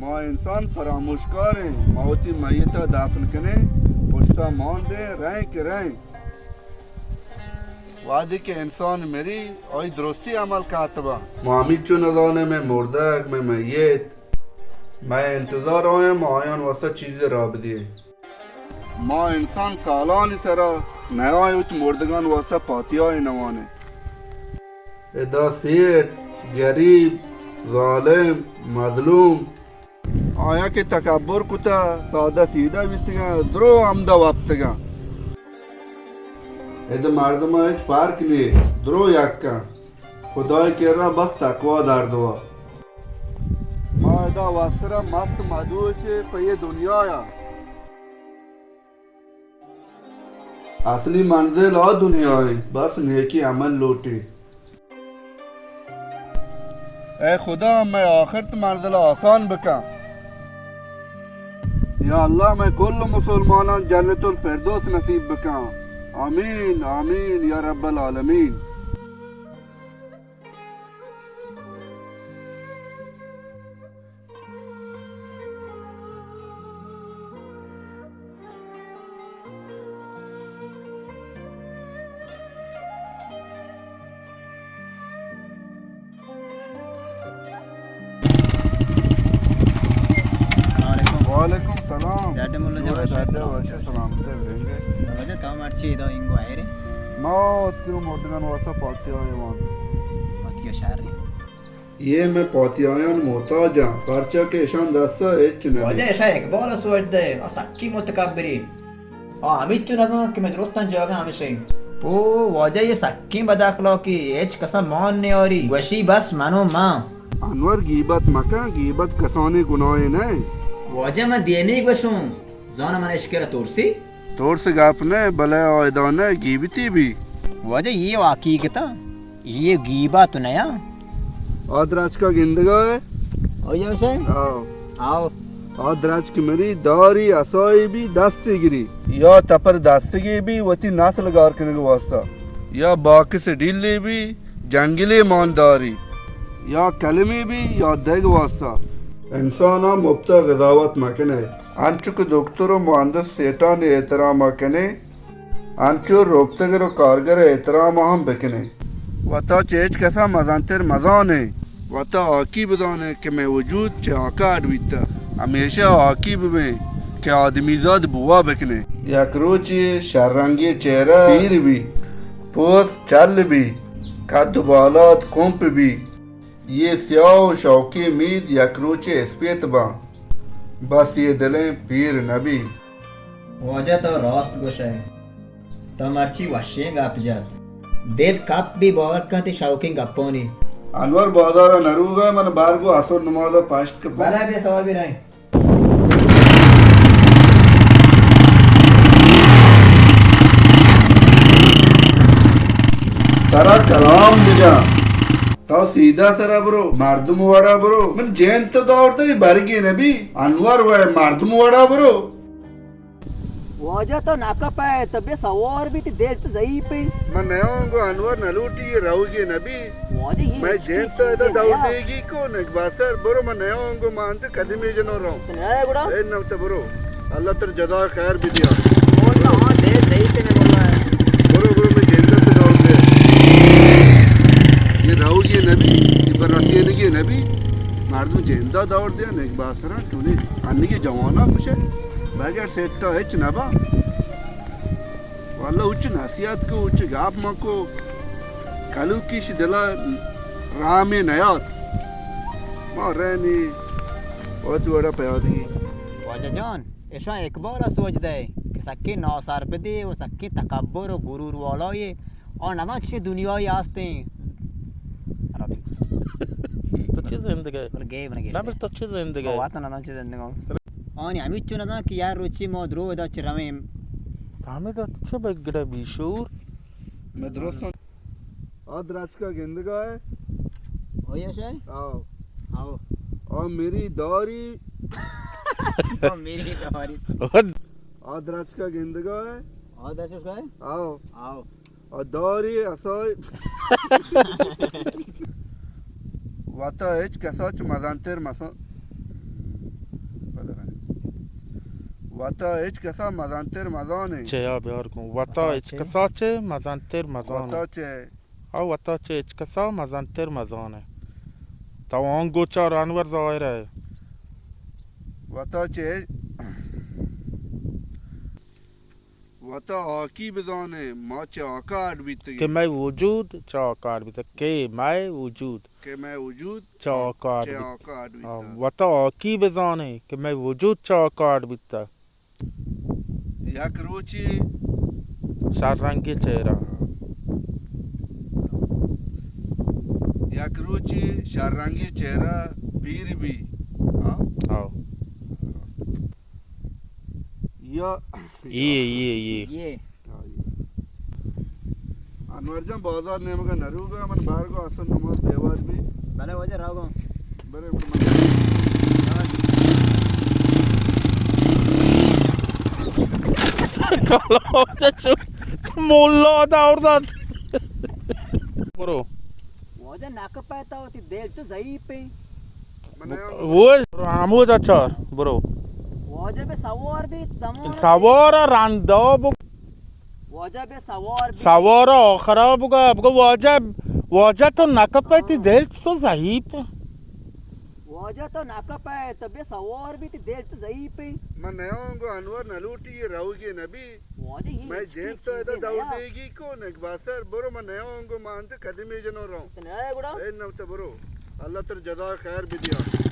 ما انسان فراموشکار ایں، ما وتی میت ءَ دفن کنیں، پشتا مان دیں، رئیں کہ رئیں۔ وہدے کہ انسان مری، آئی درستی عمل کاتبا۔ ما ہمیچو نزانیں مئے مردگ، مئے میت، مئے انتظار آیاں، ما آیان واسطہ چیزے راہ بدییں۔ ما انسان سالانی سرا نیائیں وتی مردگان واسطہ پاتیائے نوانیں۔ ادا سیٹ، گریب، ظالم، مظلوم، آیا کہ تکبر کتا، سادہ سیدہ بیتگاں، درو ہمدا وپتگاں۔ ادا مردم ہچ فرق نی، درو یکاں۔ خدای کرا بس تقوا در دعا۔ ما ادا وسرا مست مدوش پہ یہ دنیایا۔ اصلی منزل آ دنیا ایں، بس نیکی عمل لوٹی۔ اے خدا، مئے آخرت منزل آسان بکن۔ یا اللہ، مئے کل مسلمانان جنت الفردوس نصیب بکن۔ آمین، آمین یا رب العالمین۔ السلام علیکم۔ وعلیکم السلام۔ ڈاڈے مولا جان، جوڑے وش ڈاڈے، سلام۔ وش سلام تے بھرینگے۔ مولا جان، تو مرچی ادا اینگو آئے رے؟ ما اتکیو مردگان واسطہ پاتیا ایوان۔ پاتیا شہر رے۔ یہ مئے پاتیایان محتاجاں، پرچا کہ اشان دستا ہچ نبی۔ واجہ، اشا اقبال سوج دے، آ سکی متکبری۔ آ ہمیچو نزان کہ مئے درستان جاگہ ہمیشہ۔ او واجہ، یہ سکی بد اخلاقی، ہچ کسا مان نیاری، گوشی بس منو مان۔ انور، گیبت مکن، گیبت کسانی گناہے نہ۔ واجہ، من دیمی گوشوں، زاناں من اشکر ترسی؟ ترس گپ نہ، بلے آیدانہ گیبتی بی۔ واجہ، یہ حقیقتا، یہ گیبت نیا۔ آ درچکا گندگا ہے؟ او یہ شے؟ آؤ۔ آؤ۔ آ درچک مری داری، اسائی بی، دستی گری۔ یا تپر دستگی بی، وتی نسل گار کنگ واسطہ۔ یا باکس ڈیلی بی، جنگلی مانداری۔ یا کلمی بی، یا دگ واسطہ۔ انسانا مپتا قضاوت مکنے۔ انچو کہ دکتر و مہندس سیٹانی احترام ء کنے، انچو روپتگر و کارگر ء احترام ء ہم بکنے۔ وتا چہ ہچ کسا مزنتر مزانے، وتا ہاکی بزانے کہ مئے وجود چہ ہاکا اڈ بیتہ۔ ہمیشہ ہاکی ببیں کہ آدمیزاد بوا بکنے۔ یک روچے شررنگی چہرہ پیر بی، پوست چل بی، قد و بالاد کمپ بی، یہ سیاہ و شوکیں مید یک روچے اسپیت باں، بس یہ دلیں پیر نبی۔ واجہ تو راست گوشئے، تو مرچی وشیں گپ جت۔ دل کپ بی باور کن تئی شوکیں گپانی۔ انور بازار ء نروگا من بارگو عصر نماز ء پشت کپاں۔ بلے بے سوابی رہیں۔ ترا کلام بجا۔ تو سیدھا سرا برو، مردم وڑا برو۔ من جند تو دور دے برگے نبی۔ انور وے مردم وڑا برو۔ واجہ تو نہ کپئے، تو بے سوار بیت، دل تو ضعیف ہے۔ من نیاؤں گو انور نہ لوٹی، یہ روگی نبی۔ واجہ یہ میں ہچ جند تو چیزیں ادا دور نیا۔ دیگی کو نگباسر، برو من نیاؤں گو، من انت قدمی جنو رہوں۔ تو نیا گڑا؟ اے نو تو برو۔ اللہ تر جزا خیر بدیا۔ اور تو ہاں دے صحیح تے نے بولا ہے۔ برو، برو، میں جندا تو دور دے۔ یہ راوگی نبی، یہ براسیے نگی نبی۔ مردم جندا دور دے، نگباسران ٹونے۔ انگی جوانا کچھ ہے۔ بغیر سیٹا ہچ نبا۔ واللہ اچ نصیحت کو، اچ گپ مکو۔ کلوکیش دلا رامے نیاد۔ ما رہنی، وقت وڑا پیادگی۔ واجہ جان، اشاں اقبال ء سوج دئے کہ سکیں ناسرپدے و سکیں تکبر و غرور والائے، آ نزان چشیں دنیائی ہستیں۔ تو چی زندگ ئے؟ بلے گیب نہ گیشتے۔ نہ بلے تو چی زندگ ئے؟ بابا تو نزان چی زندگ ئے۔ آنی ہمیچو نزان کہ یار روچی ما درو ادا چہ رویں۔ تو ہمیں دا چو بگڑا بیشور۔ میں درستاں۔ آ درچکا گندگا ہے؟ او یش ہے؟ آؤ۔ آؤ۔ آ میری داری۔ آ میری داری۔ آ درچکا گندگا ہے؟ آ درچکا ہے؟ آؤ۔ آؤ۔ آ داری اسائی۔ وتا ہچ کسا چو مزنتر مسا۔ وتا ہچ کسا مزنتر مزانے۔ چیا بیار کن۔ وتا وتا ہچ چے؟ کسا چے مزنتر مزانے۔ وتا چے؟ او وتا چے ہچ کسا مزنتر مزانے۔ تو آنگو چار انور ظاہر ہے۔ وتا چے؟ وتا آکی بزانے، ما چہ آکا اڈ بیتگیں۔ کہ مئے وجود چہ آکا اڈ بیتگ۔ کہ مئے وجود۔ کہ مئے وجود چہ آکا اڈ چہ بیت۔ آکا اڈ بیتگ۔ آ، وتا آکی بزانے کہ مئے وجود چہ آکا اڈ بیتگ۔ یک روچے شررنگی چہرہ۔ یک روچے شررنگی چہرہ پیر بی۔ ہاں؟ ہاں۔ یا اے، اے، اے۔ اے۔ انور جان، بازار نیمگا نروگا، من بارگو اصل نماز بیواز بی۔ بلے واجہ روگا۔ بلے من کلام تو مولا دور دات۔ برو۔ واجہ نک پہ تو، تی دل تو ضعیف ہے۔ من نہ آں۔ وہ ہمودا چار، برو۔ واجہ بے سوار بی، دمان سوار رندا بو۔ واجہ بے سوار بی۔ سوار آخرا بگا، بگا واجہ، واجہ تو نکپے، تی ہاں۔ دل تو ضعیف ہے۔ واجہ تو نکپے، تو بے سوار بی، تی دل تو ضعیف ہے۔ من نیاؤں گو انور نلوٹی، یہ روگی نبی۔ واجہ یہ میں ہچ جین تو چیزے ادا نیا۔ دور دیگی کو نک باسر، برو من نیاؤں گو، مان تے قدمی جنو رہوں۔ تو نیا گڑا؟ اے نو تو برو۔ اللہ تر جزا خیر بدیا۔